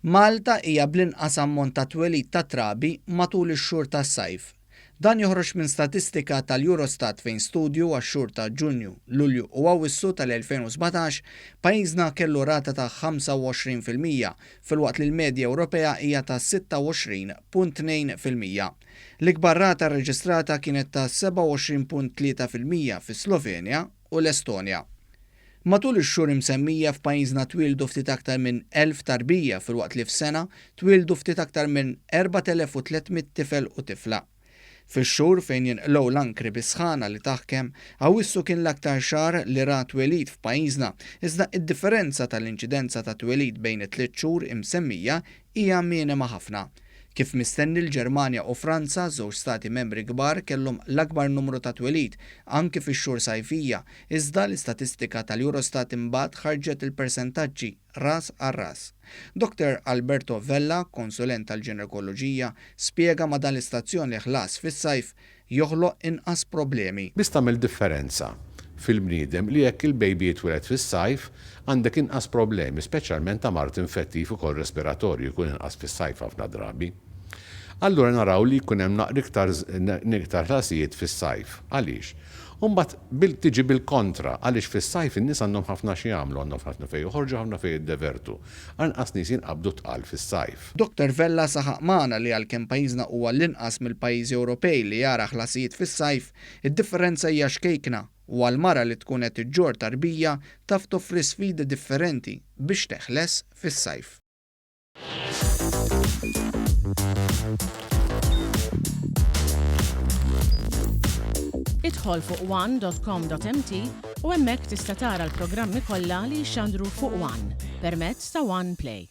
Malta hija bl-inqas ammont ta' twelid ta' trabi matul ix-xhur tas-sajf. Dan joħroġ minn statistika tal-Eurostat fejn studju għax-xhur ta' Ġunju, Lulju u Awwissu tal-2017, pajjiżna kellu rata ta' 25% filwaqt li l-medja Ewropea hija ta' 26.2%. L-ikbar rata rreġistrata kienet ta' 27.3% fis-Slovenja u l-Estonja. Matul ix-xhur imsemmija f'pajjiżna twieldu ftit aktar minn 1,000 tarbija filwaqt li f'sena twieldu ftit aktar minn 4,300 tifel u tifla. Fix-xhur fejn jinqlew l-ankri bis-sħana li taħkem, Awwissu kien l-aktar xahar li ra twelid f'pajjiżna, iżda id-differenza tal-inċidenza ta' twelid bejn it-tliet xhur imsemmija hija minima ħafna. Kif mistenni l-Ġermanja u Franza, żewġ stati membri kbar kellhom l-akbar numru ta' twelid, anki fix-xhur sajfija, iżda l-istatistika tal-Eurostat imbagħad ħarġet il-persentaġġi ras għal ras. Dottor Alberto Vella, konsulent tal-ġinekoloġija, spjega ma' dan l-istazzjon li ħlas fis-sajf joħloq inqas problemi. Biss tagħmel differenza fil-bniedem li jekk il-baby jitwieled fis-sajf għandek inqas problemi, speċjalment ta' mard infettiv ukoll respiratorju jkun inqas fis-sajf ħafna drabi. Allura naraw li jkun hemm naqra iktar iktar ħlasijiet fis-sajf. Għaliex? U mbagħad bil tiġi bil-kontra, għaliex fis-sajf in-nies għandhom ħafna x'jagħmlu, għandhom ħafna fejn joħorġu, ħafna fejn jiddevertu. Anqas nies jinqabdu tqal fis-sajf. Dottor Vella saħaq magħna li għalkemm pajjiżna huwa l-inqas mill-pajjiżi Ewropej li jara ħlasijiet fis-sajf, id-differenza hija xkejkna u għal mara li tkun qed iġġorr tarbija taf toffri sfidi differenti biex teħles fis-sajf. Idħol fuq one.com.mt u hemmhekk tista' tara l-programmi kollha li jixxandru fuq One permezz ta' One Play.